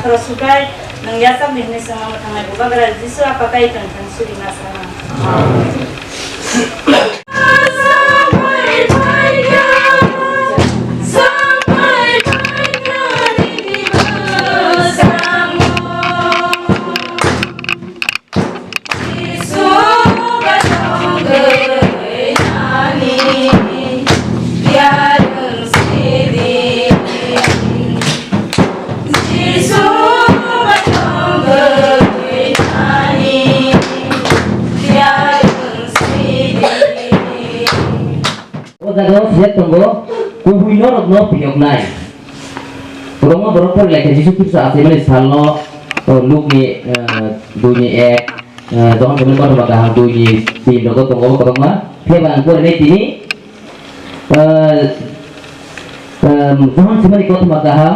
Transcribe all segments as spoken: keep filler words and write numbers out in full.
khorok sukai, nwng yachakni hwnwi chwngno mwthangnai Bubagra Jisu Apha kai tong thang suri ma sana. O jaga o sijak tongo, kubui norokno phiyoknai. Kwbangma borok pori lai kha Jisu Khristo achaimani salno, o, Lukni, eh, duini ek, eh, Johon simi kothoma kaham duini tin rogo tongo kwbangma. Phiya ba ang porinai tini, eh, eh, Johon simani kothoma kaham,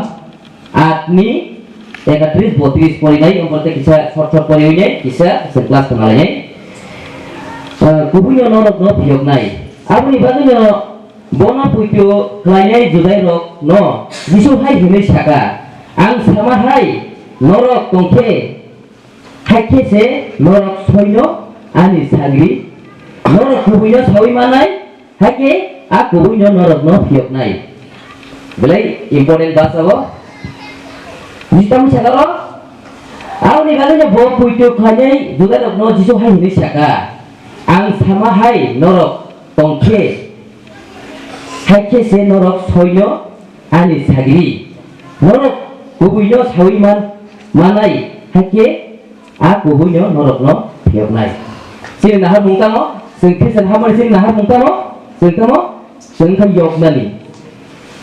atni ekatris botris porinai, omo tei kisa short short poriwi nai, kisa chwng class tongalainai. Ah, kubui no norok no phiyoknai. Aboni bagwi no bono puitu khlainai Judai rok no Jisu hai hwnwi saka, "Ang sama hai norok tongkhe, hakhe se norok soino ani sagri, norok kubui no sawi manai." Hakhe a kubui no norok no phiyoknai. Belai important basa o. Jistam saka ro. Aboni bagwi no bo puitu khlainai Juda rok no Jisu hai hwnwi saka, "Ang sama hai norok tongkhe, hakhe se norok soino ani sagri. Norok kubui no sawi man, manai, hakhe a kubui no norok no phiyoknai." Chini nahar mung tamo, chwng Christian hamani chini nahar mung tamo, chwng tamo, chwng kha yoknani.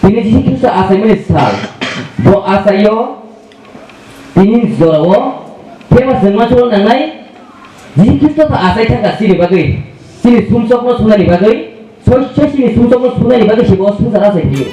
Tini Jisu Khristo achaimani sal, bo achaio, tini jorao, khe ba chwng ma chwng nangnai, Jisu Khristo ta achai thangkha chini bagwi, chini sumsokno sunani bagwi, Soi, soi sini sumsokno sunani bagwi se bo swngchar achai phaio.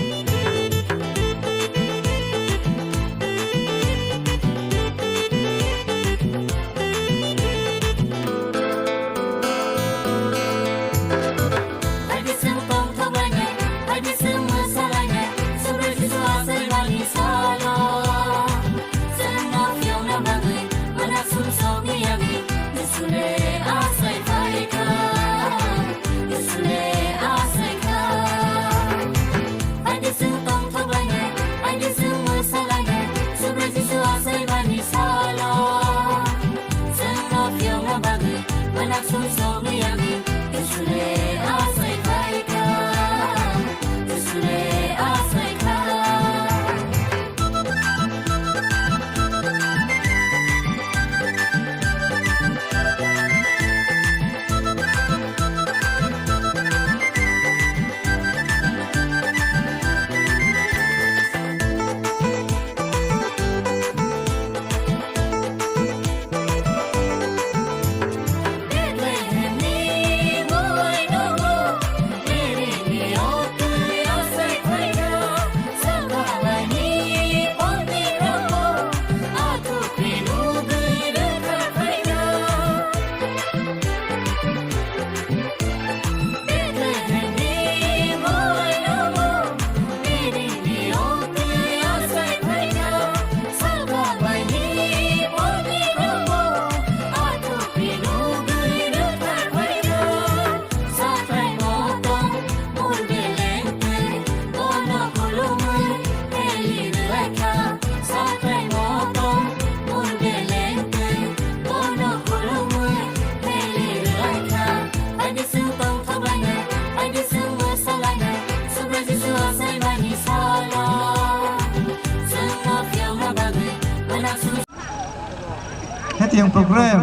Hetiang program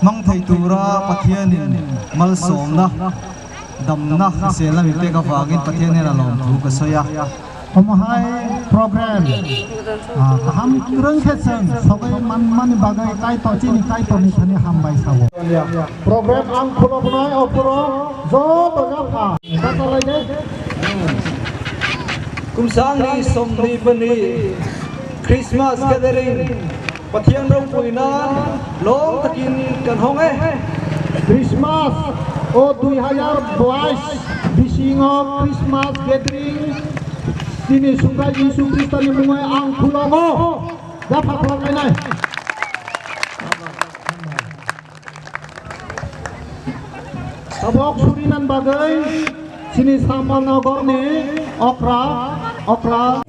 mangthai tura Pathian ni malsomna damna selna mi peka fagin Pathian ni ralom thu ka soya. Omo hai program, ah, kaham kwrwng khe chwng sogwi manmani bagwi Kaitor chini Kaitor ni thani hambai sao. Program ang khuloknai o phuro joto japha. Kata lai de. Kumsang ni somni bani Christmas gathering. Pathian rok puina long takin kan hong eh. Christmas o dui hajar bais bisingo Christmas gathering chini sungkha Jisu Khristo ni mungwi ang khulogo. Japha khulok nai. Tabok surinan bagwi chini Samanagarni okra, okra.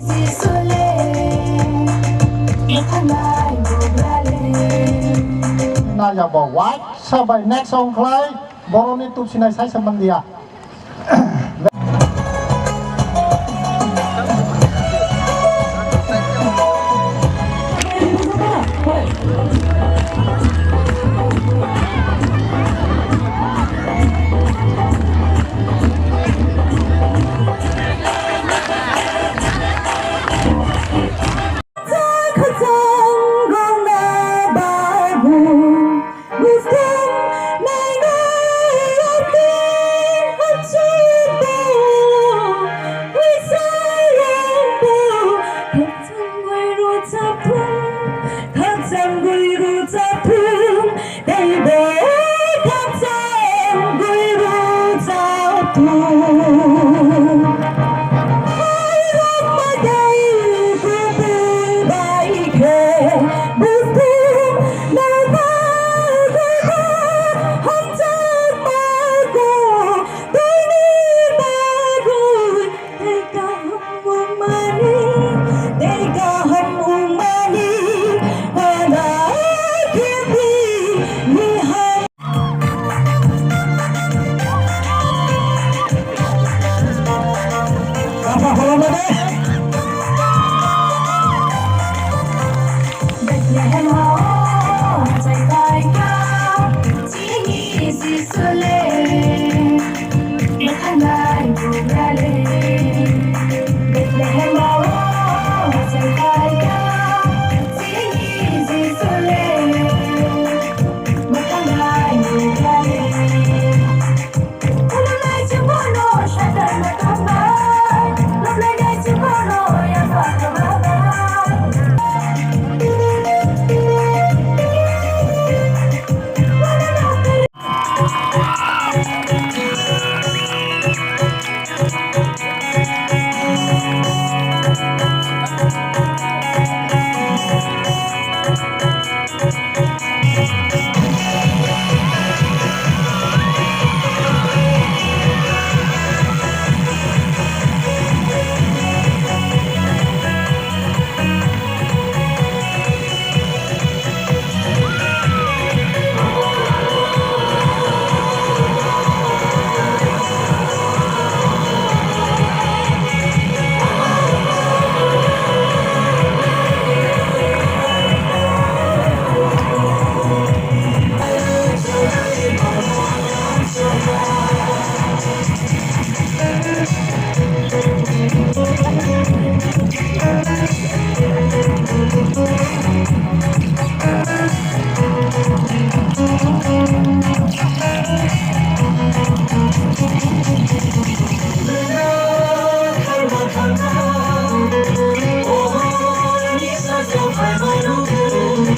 Naya bo wai sabai next song khlai boroni tupsinai sai samandia.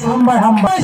Hambai, hambai.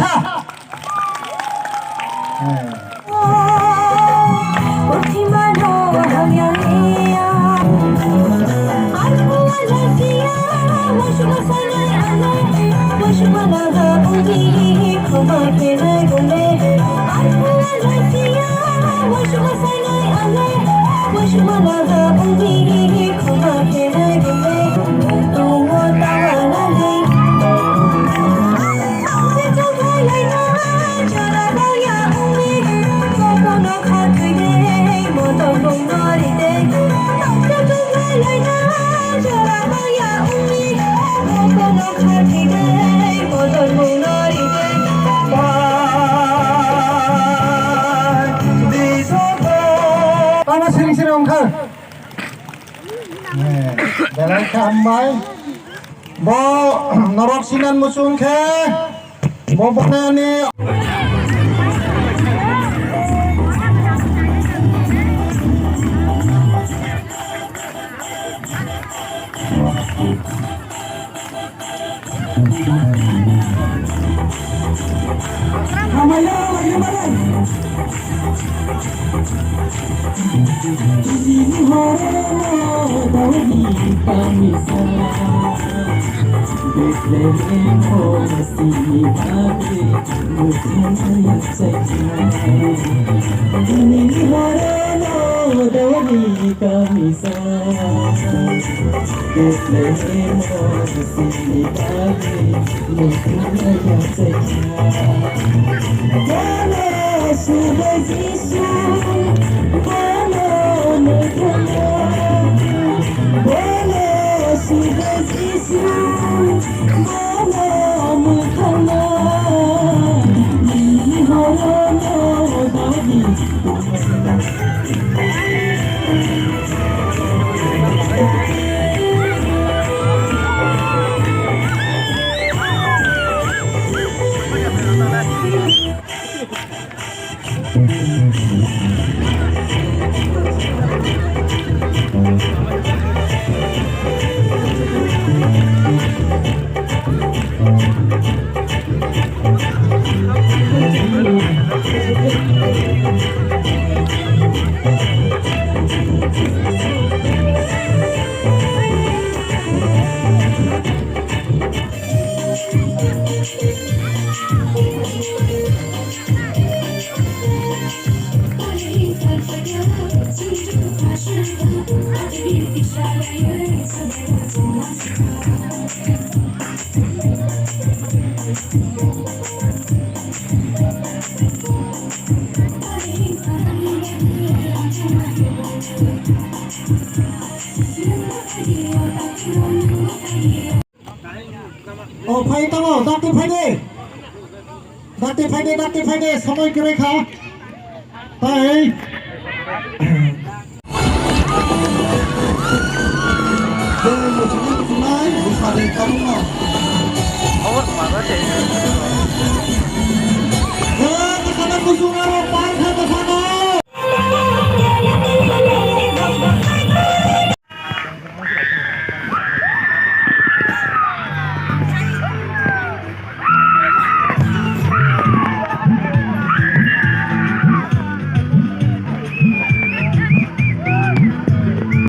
Tamo siring siring wngkha. Belai khe hambai. Bo norok sinan muchung khe bo bonani. O phai tamo, dakti phai de. Dakti phai de, dakti phai de, samoi kwrwi kha. Tai. Bwsadi kabukma.